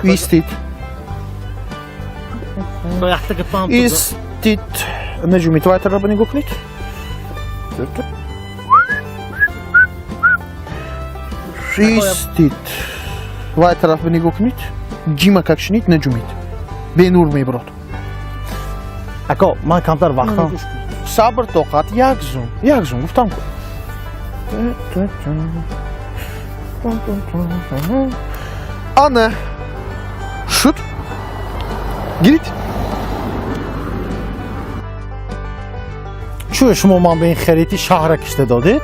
Истид. Якта гапам. Истид. Наҷумид, вай тарафа нигоҳ кунед. Истид. Вай тарафа нигоҳ кунед. Ҷима как шинид, наҷумид. Бенур мебарод. Ако, ман камтар вақтам. Сабр, тоқат, як зум. Як зум, гуфтам ку. Ана. Шуд? Гирид? Чӯ шумо ман ба ин харити шаҳра кишта додед?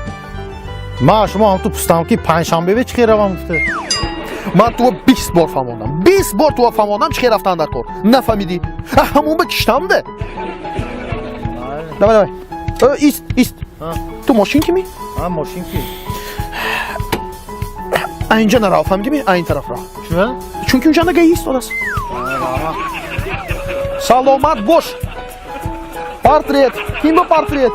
Ман шумо ҳам ту пустам, ки панҷшанбе чӣ хел равам гуфта. Ман туро 20 бор фаҳмондам. 20 бор туро фаҳмондам, чӣ хел рафтан дар кор. Нафаҳмидӣ. Ҳамон ба киштамда. Давай, давай. Ист, ист. Ту мошин ки ми? А, мошин ки? А инҷа нарав, фаҳмидӣ? А ин тараф рав. Чӯ? Чунки унҷа ГАИ истодааст. Саломат бош. Портрет. Ким ба портрет?